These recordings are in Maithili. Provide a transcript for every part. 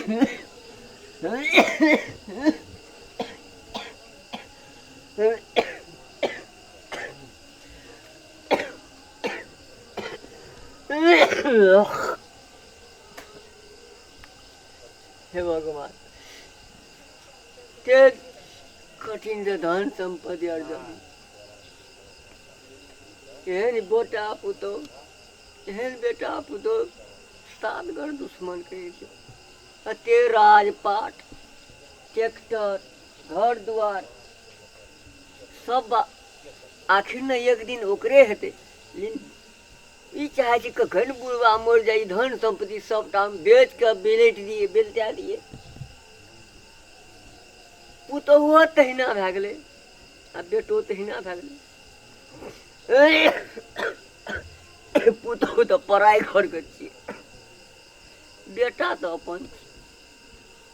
हे भगवान, ते कठिन से धन संपत्ति अर्जन, एहन बेटा पुतोह, एहन बेटा पुतोह सात घर दुश्मन कहै छै। एते राजपाट, ट्रैक्टर, घर दुआर सब आखिर ने एक दिन ओकरे हेतै। लेकिन ई चाहै छै कखन बुढ़बा मरि जाइ, धन सम्पत्ति सबटा हम बेच कऽ बेलटि दियै, बेलटा दियै। पुतोहुओ तहिना भए गेलै आ बेटो तहिना भए गेलै। पुतोहु तऽ पराइ घरके छियै, बेटा तऽ अपन छियै।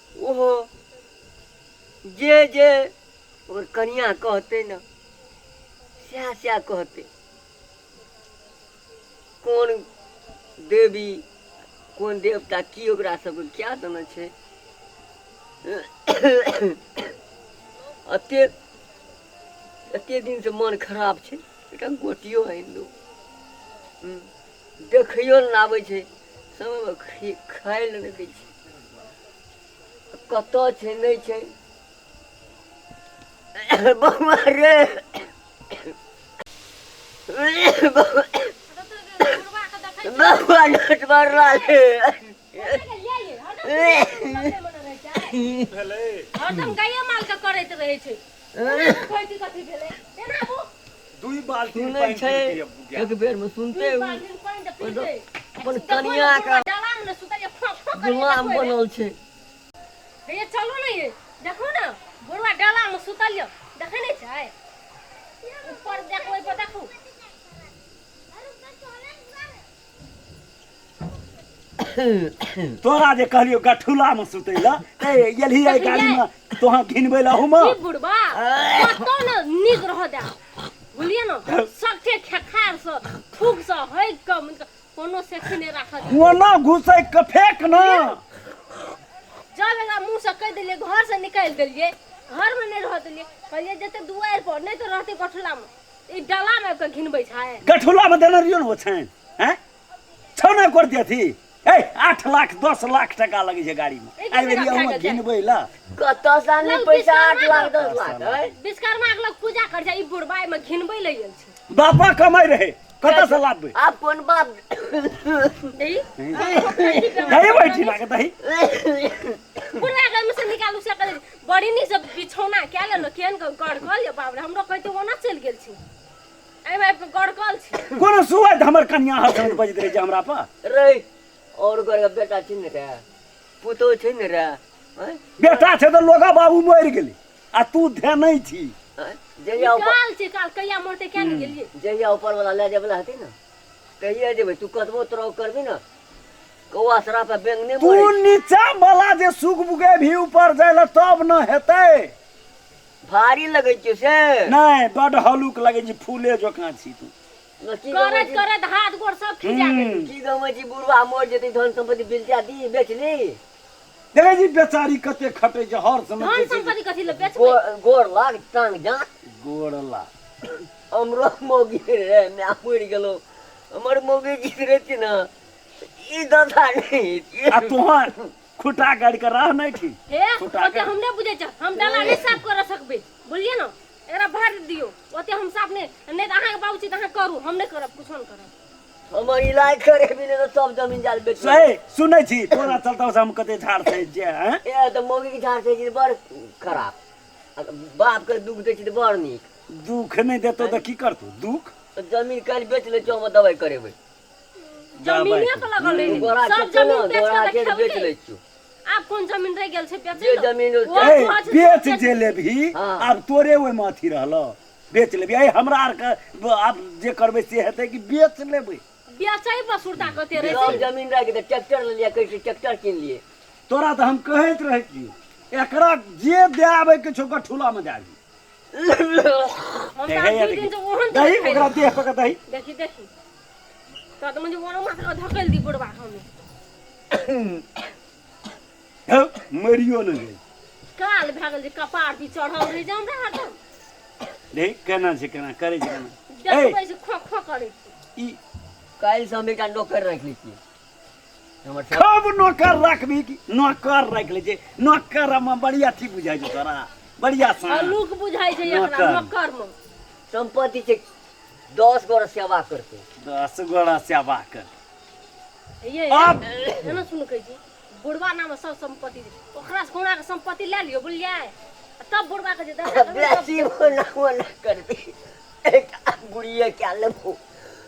ओहो जे जे ओकर कनियाँ कहतै ने सएह सएह कहतै। कोन देवी कोन देवता की ओकरा सबके क्या देने छै। एते एते दिनसँ मन खराब छै, एकटा गोटियो आनि दू। देखैयो लए नहि आबै छै, समयमे खाय लए नहि दै छै। कतऽ छै नहि छै। बौआ रे, बौआ नटवर रे। भेलै हरदम गाये माल के करैत रहै छै। कहै छी कथी भेलै एना आबू। दुई बाल्टी सुनै पानि छै पीलकै अब एक बेर में सुनते दुई बाल्टीन पानि तऽ पीलकै। अपन देखो ने कनिया के बुढ़वा डालामे ने सुतैया, फों फों करैया, गुलाम देखो ने। बनल छै। हे चलू ने ये, देखो ने बुढ़वा डालामे सुतल यऽ, देखै नहि छै? ऊपर देखो, ओहि पर देखू। तोरा जे कहलियो गठुला में सुतै ला ते एलही एहि गाड़ी में तोहा घिनबै ला हम। ई बुढ़वा कतौ ने नीक रह दे, बुझलियै ने? सगठे खेखार से थूक से हगि कऽ मतलब कोनो सेखी नहि राखत। कोना घुसै के फेक ना। जब एकरा मुँह से कहि देलियै, घर से निकालि देलियै, घर में नहि रह देलियै, कहलियै जेतै दुआरि पर, नहि तऽ रहतै गठुला में। ई डाला में आबि कऽ घिनबै छै। गठुला में देने रहियो ने ओछाइन, हैं छौ ने कर देथी। ए 8 लाख 10 लाख टका लगै छै गाड़ी में, एक एहि बेर टका हम भए गेल। घिनबै ला कतऽ से आनली लग पैसा 8 विश्वकर्मा लाख 10 लाख है? विश्वकर्मा के लोग पूजा कर जाय, ई बुढ़बा एहिमे घिनबै लए गेल छै। बापा कमाइ रहे, कतऽ से लाबबै? आब कोन बाप दही दही बैठी लागे दही बुढ़बा के एहिमे से निकालू से कर। बड़ी नीक से बिछौना कए लेलहुँ, केहन के गड़कल ये बाप रे। हमरो कहिते ओना चलि गेल छी, एहिमे आबि कऽ गड़कल छी। कोनो सुआइत हमर कनिया हर समय बजैत रहै छै हमरा पर रे। और ओकर बेटा छै ने रे, पुतोह छै ने रे, आँय? बेटा छै तऽ लोगा बाबू मरि गेलै आ तू धेनै छी। आँय? जहिया ऊपर काल छै, काल कहिया मरतै किया ने गेलियै। जहिया ऊपर वाला लए जाय वाला हेतै ने तहिया जेबै। तू कतबो तरह करबी ने, कौआ शराब पर बैंक नहि तू मरै छै। नीचा वाला जे सुख बुगे भी ऊपर जाय ला तब न हेतै। भारी लगै छै से नहि, बड हलुक लगै छै, फूले जकाँ छी तू। न की गमै करैत छी, करैत हाथ गोड़ सब खिजा गेल। की गमै छी, बुढ़वा मरि जेतै, धन सम्पत्ति बेचा दी, बेच ली। देखै छी बेचारी कते खटै छै हर समय। धन जे छै से सम्पत्ति कथी लए बेचबै? गोड़ लाग टांग जाँत गोड़ ला। हमरो मौगी रे, माय मरि गेलो। हमर मौगी जीत रहती ने ई दशा नहि होइतियै। आ तोहर खुटा गाड़ि के राह नहि ठीक। हे खुटा ओते हम नहि बुझै छी, हम डाला नहि साफ कर सकबै, बुझलियै ने? एकरा भर दियौ, ओते हम साफ नहि। नहि तऽ अहाँके बाबू छी तऽ अहाँ करू, हम नहि करब, कुछो नहि करब। हमर इलाज करेबी नहि तऽ सब जमीन जाल बेच। से सुनै छी तोरा चलता से हम कते झाड़ छै जे हैं? ए तऽ मौगी के झाड़ छै तऽ बड़ खराब, आ बाप के दुख दै छै तऽ बड़ नीक। दुख नहि देतौ तऽ की करतौ दुख? तऽ जमीन काल्हि बेच लै छियौ, हम दवाइ करेबै। जमीने पर लगल रहै गोरा सब खेत छै ने, जमीन बेच गोरा कऽ खेत बेच खेलकै। लै छियौ। आब कोन जमीन रहि गेल छै बेचै जे लए? जमीन ओ ए, छै, सब बेच जे लेबही हाँ। आब तोरे ओहिमे अथी रहलो, बेच लेबही। ए हमरा आरके आब जे करबै से हेतै कि बेच लेबै। बेचै पर सुरता कते रहै सब छै। जमीन राखि तऽ ट्रैक्टर लेलियै, कहै छै ट्रैक्टर कीन लिए। तोरा तऽ हम कहैत रहै कि एकरा जे दए आबै के छौ गठुला मे दए आबही। हम तऽ हे, आब हे, दुइ दिन से ओहन दही खाइ ओकरा देह पर के दही। देखी देखी तऽ मुझे ओनो माथ कऽ धकेल दी बुढ़बा हम। हौ। मरियो ने गई। काल भए गेल जे कपार भी चढ़ल रहै छै हमरा हरदम। देख केना छै, केना करै छै, केना देखबै छै, खो खो करै छै। ई काल्हि से हम एकटा नौकर राखि लै छियै हमर सब। खूब नौकर राखबी कि नौकर राखि लै छै। नौकर हम बड़ी अथी बुझाइ छै तोरा, बढ़िया सा हल्लुक बुझाइ छै एकरा। नौकर। नौकर मे संपत्ति छै, 10 गोरा सेवा करतै। 10 गोरा सेवा कर। ये आब एना सुन, कहै छी बुढ़वा नाम सब संपत्ति छै। ओकरा से कोना के संपत्ति लए लियौ, बुझलियै? आ तब बुढ़वा के जे दशा करबै तब। बेसी होना होना करबी, एकटा बुढ़िए क्या लेबो।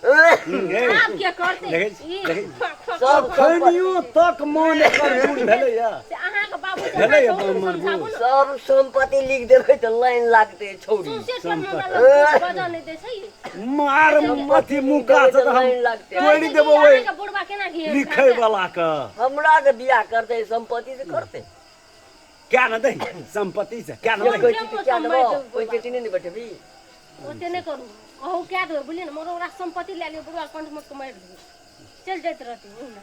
आब के करतै? देखै छी, ई देखै छी। खो खो सब खो खो। खनियो तक मन एकर दूर भेलैया। से अहाँके बाबू से भेलैया अहाँ छोड़ू, मन समझाबू ने। सब संपत्ति लिख देबै तऽ लाइन लागतै छौड़ी। सौंसे टोल मे हमरा लग बजऽ नहि दै छै। मार अथी मुका से तऽ हम लाइन लागतै। तोड़ि देबो ओहि अहाँके बुढ़वा केना घेर लिखै वाला के। हमरा से बियाह करतै, संपत्ति से करतै। क्या न दही संपत्ति से क्या न से दही। कहै छी तऽ क्या देबो? ओहि चेती नहि ने बैठबी। ओते नहि करू, कहू कए देबै, बुझलियै ने? मगर ओकरा संपत्ति लए लियौ, बुढ़वा कंठ मोट के मारि देबै, चलि जाइत रहतै ओहिना।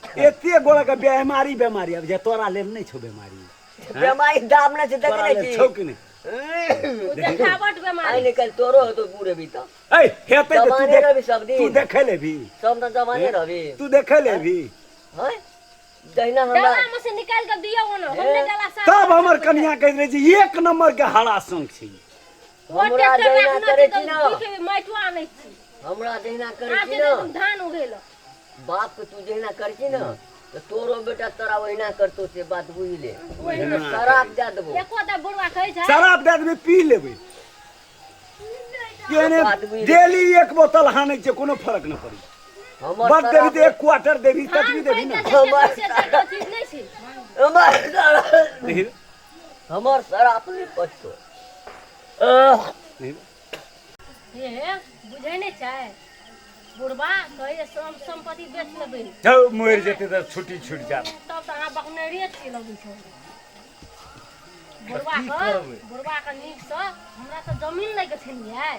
एते गोड़ा के बेमारी बेमारी आबि जाय, तोरा लेल नहि छौ बेमारी? बेमारी दाम नहि छै, तोरा देखने लेल छी छौ कि नहि? ओ देखावट आइ बेमारी। ने काल्हि तोरो हेतौ, बूढ़ हेबी तऽ। ऐ हेतै तऽ तू जवाने देख रहबी सब तू दिन। देखै लेबी। सब तऽ जवाने रहबी। तू देखै लेबी। हैं, जहिना हमरा डला में से निकालि कऽ दियौ ओना, हम नहि डला साफ। तब हमर कनिया कहैत रहै छै एक नंबर के हरा शौक छै। ओ हमरा ट्रैक्टर जहिना राखने करै छी छी तऽ ने, दुखे माटियो आनै छी। हमरा जहिना करै आब छी जे ने धान उगेलक बाप के, तू जहिना करै छी ने तऽ तोरो बेटा तोरा ओहिना करतौ, से बात बुझि ले। ओहिना। शराब दए देबो। एको टा बुढ़वा कहै छै शराब दए देबै, पी लेबै। केहने बात बुझि ले। डेली एक बोतल हानै छै, कोनो फरक नहि पड़ै। हमर बड देबी शराब तऽ एक क्वार्टर देबी, ततबी धान देबी ने। पाकि जाइ छै, से जादा चीज नहि छै। हमर शराब देखी, हमर शराब नहि पचतो। आह, देखी। हे, बुझै नहि छै, बुढ़वा कहै जे सब सम्पत्ति बेच लेबै। जाउ, मरि जेतै तऽ छुट्टी छुटि जायत। तब तऽ अहाँ बकनेरिये छी लगै छै बुढ़वा की के। करबै? बुढ़वा के नीकसँ हमरा तऽ जमीन लैके छै ने यै,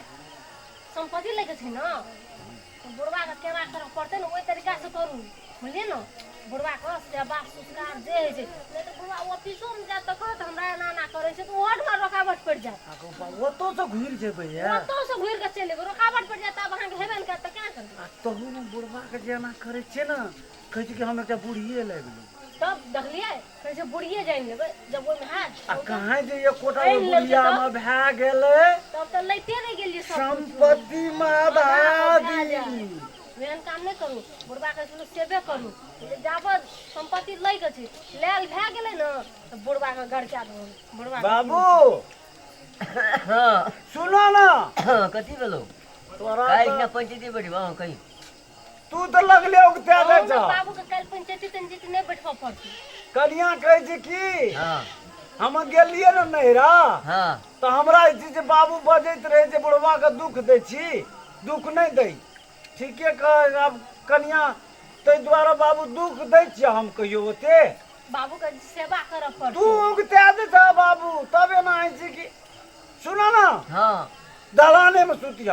सम्पत्ति लैके छै ने, तऽ बुढ़वा के केना करऽ पड़तै ने, ओहि तरीकासँ करू, बुझलियै ने? बुढ़वा के सेवा सत्कार जे होइ छै, नहि तऽ बुढ़वा ऑफिसोमे जायत तऽ कहत हमरा एना एना करै छै, तऽ ओहोठमा रोकावट पड़ि जायत। ओतौसँ घुरि जेबै यै। ओतौसँ घुरि कऽ चलि एबै, रोकावट पड़ि जायत। आब अहाँके हेबे ने करत तऽ केना करबै? आ तहूमे बुढ़बाके जे एना करै छियै ने, कहै छै कि हम एकटा बुढ़िए लाबि लेबै। तब देखलियै, कहै छै बुढ़िए जानि लेबै, जब ओहिमे हैत। आ कहाँ जे एकोटा आनि ओहि लेलकै। बुढ़ियामे भए गेलै तब तऽ लैते रहि गेलियै सब कुछ। सम्पत्तिमे आधा आधा दी। एहन काम नहि करू, बुढ़बाके शुरू सेवे करू। जाबत सम्पत्ति लैके छै, लायल भए गेलै ने तऽ बुढ़बाके गड़का देबै बुढ़बा। बाबू। हँ। सुनो ने। हँ, कथी भेलौ? तोरा काल्हि तऽ ने पंचायती बैठबो, हँ कही। तू तऽ लगले उगते दै छह। बाबूके काल्हि पंचायती तंचायती नहि बैठबऽ पड़तै। कनिया कहै छै कि हँ। हम गेलियै ने नैहरा हँ, तऽ हमरा जे छै से बाबू बजैत रहै जे बुढ़बाके दुख दै छी, दुख नहि दै। ठीके कह आब कनिया, ताहि दुआरे बाबू दुख दै छियै हम कहियो ओते? बाबूके सेवा करऽ तू पड़तै। उगते दै छह बाबू, तब एना होइ छै कि सुनो ने। हँ। दलानेमे सुतिह।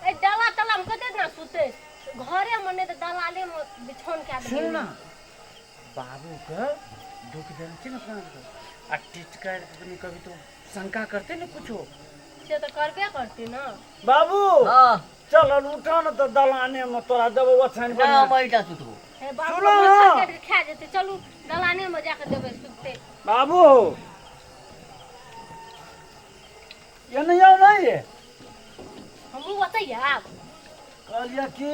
ए डाला तालामे कते दिना सुतै, घरेमे नहि तऽ दलालेमे बिछौन कए देबै। सुन ने, बाबूके दुख देने छी ने अपना आरके, आ टिटकार कभी कभी तो शंका करते ने कुछो। से तऽ करबे करतै ने। बाबू। हँ। चल उठा ने तऽ दलानेमे तोरा देबो ओछाइन ना, बढ़िआँ। हम एहिठाम सुतबो। हे बाबू, सुनो मच्छर ना। काटि कऽ खा जेतै, चलू दलानेमे जाकऽ देबै सुततै। बाबू, एने आउ नहीं ये। हमहूँ ओतै आयब। कहलियै कि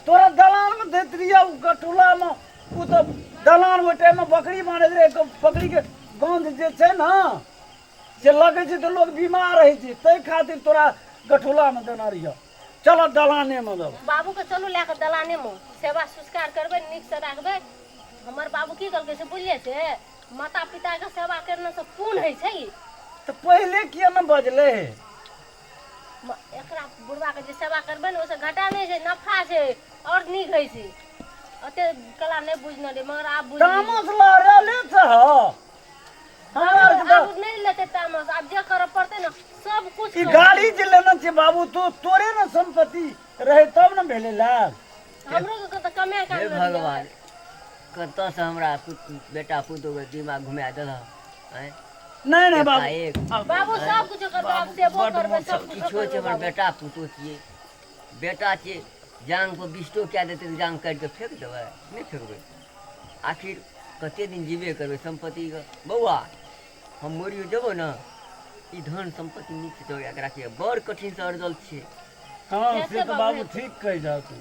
तोरा दलानमे दैत रहियै, ओ गटुलामे, ओ तऽ दलान ओहि टाइममे बकरी मारैत रहै, बकरीके गन्ध जे छै ने से लगै छै तऽ लोक बीमार होइ छै, ताहि खातिर तोरा गठुलामे देने रहियै। चल दलानेमे देबो। बाबूके चलू लए कऽ दलानेमे सेवा संस्कार करबै, नीकसँ राखबै। हमर बाबू की कहलकै से बुझलियै? से माता पिताके सेवा करने से पुण्य होइ छै। तऽ पहिले किया ने बजलै? एकरा बुढ़बाके जे सेवा करबै ने, ओहिसँ घाटा नहि छै, नफा छै आओर नीक होइ छै। ओते कला नहि बुझने रहियै, मगर आब बुझि गेलियै। तामस लहरले छ हमरा आब आरके तऽ। आब नहि लेतै तामस, आब जे करऽ पड़तै ने सब कुछ ई करबै। गाड़ी जे लेने छै बाबू, तू तोरे ने सम्पत्ति रहे तब ने भेलै लाभ। हमरो के तऽ कमे काम हे नहि। भगवान। कतऽसँ हमरा बेटा पुतोहके दिमाग घुमा देलह आँय? नहि नहि बाबू एकाएक बाबू सब कुछ करबै, आब सेबो करबै, सब कुछ किछो छै, हमर करबै। बेटा पुतोह छियै, बेटा छियै, जांग पर बिष्टो कए देतै तऽ जांग काटि कऽ फेक देबै? नहि फेकबै। आखिर कते दिन जीबे करबै सम्पत्तिके? बौआ, हम मरियो जेबो ने, ई धन सम्पत्ति नीकसँ जोगा कऽ राखियै, बड़ कठिनसँ अरजल छियै। हँ, से तऽ बाबू ठीक कहि जाउ तू।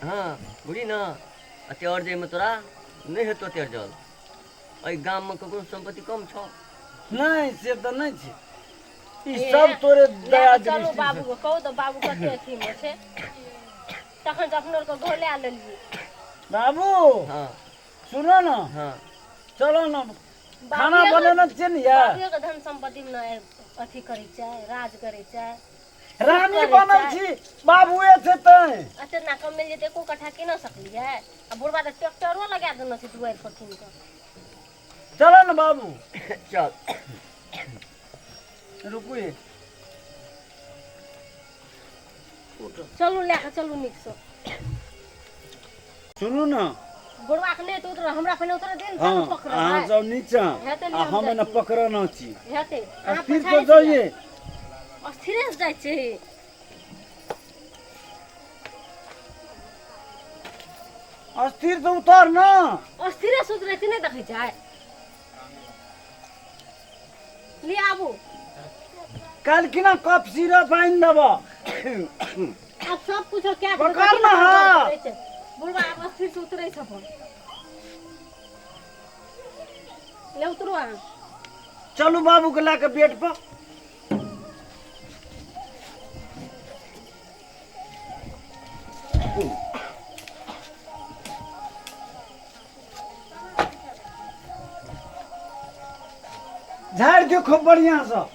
हँ, बुझली ने, एते अरजैमे तोरा नहि हेतौ एते अरजल। एहि गाममे ककरो सम्पत्ति कम छौ? नहि, से तऽ नहि छै, ई सब तोरे दया लए कऽ चलू दृष्टि से। बाबू के कहू तऽ बाबू कते अथीमे छै, तखन तऽ अपनो आरके घर लए लेलियै। बाबू। हँ। सुनो ने। हँ। चलो ने, खाना बाबुए के- बनेने छियै ने यार। बाबुए के धन सम्पत्ति मे ने अथी करै छै, राज करै छै। रानी करै बनल छै। छी, बाबुए छै तैं। एते ना कम मिल जेतै, एको कट्ठा कीन सकलियै? आ बुढ़बा तऽ ट्रैक्टरो लगा देने छै दुआरि पर कीन कऽ। चलो ने बाबू। चल। रुकू ये। चलू, लए कऽ चलू नीकसँ। सुनू ने। बुढ़बा के नहि तऽ उतर, हमरा पहिने उतर दे ने। हँ। तब पकड़बै। अहाँ जाउ नीचा। हेतै ने, आ हम हम जाइ एना छी। पकड़ना छी। हेतै, अहाँ स्थिर पछाड़ी से से जाइए। जाउ। स्थिरे से जाइ छै। अस्थिर से उतर ना। अस्थिरे से उतरै छै, नहि देखै छै? लिअ, आबू। काल्हि किना कफ सिरप आनि देब। आब सब कुछो कए कऽ पकड़ ना हाथ। बुढ़बा आब अस्थिर से उतरै छै अपन। ले, उतरू अहाँ। चलू, बाबू के लए कऽ बेड पर। झाड़ि दियौ खूब बढ़िआँसँ।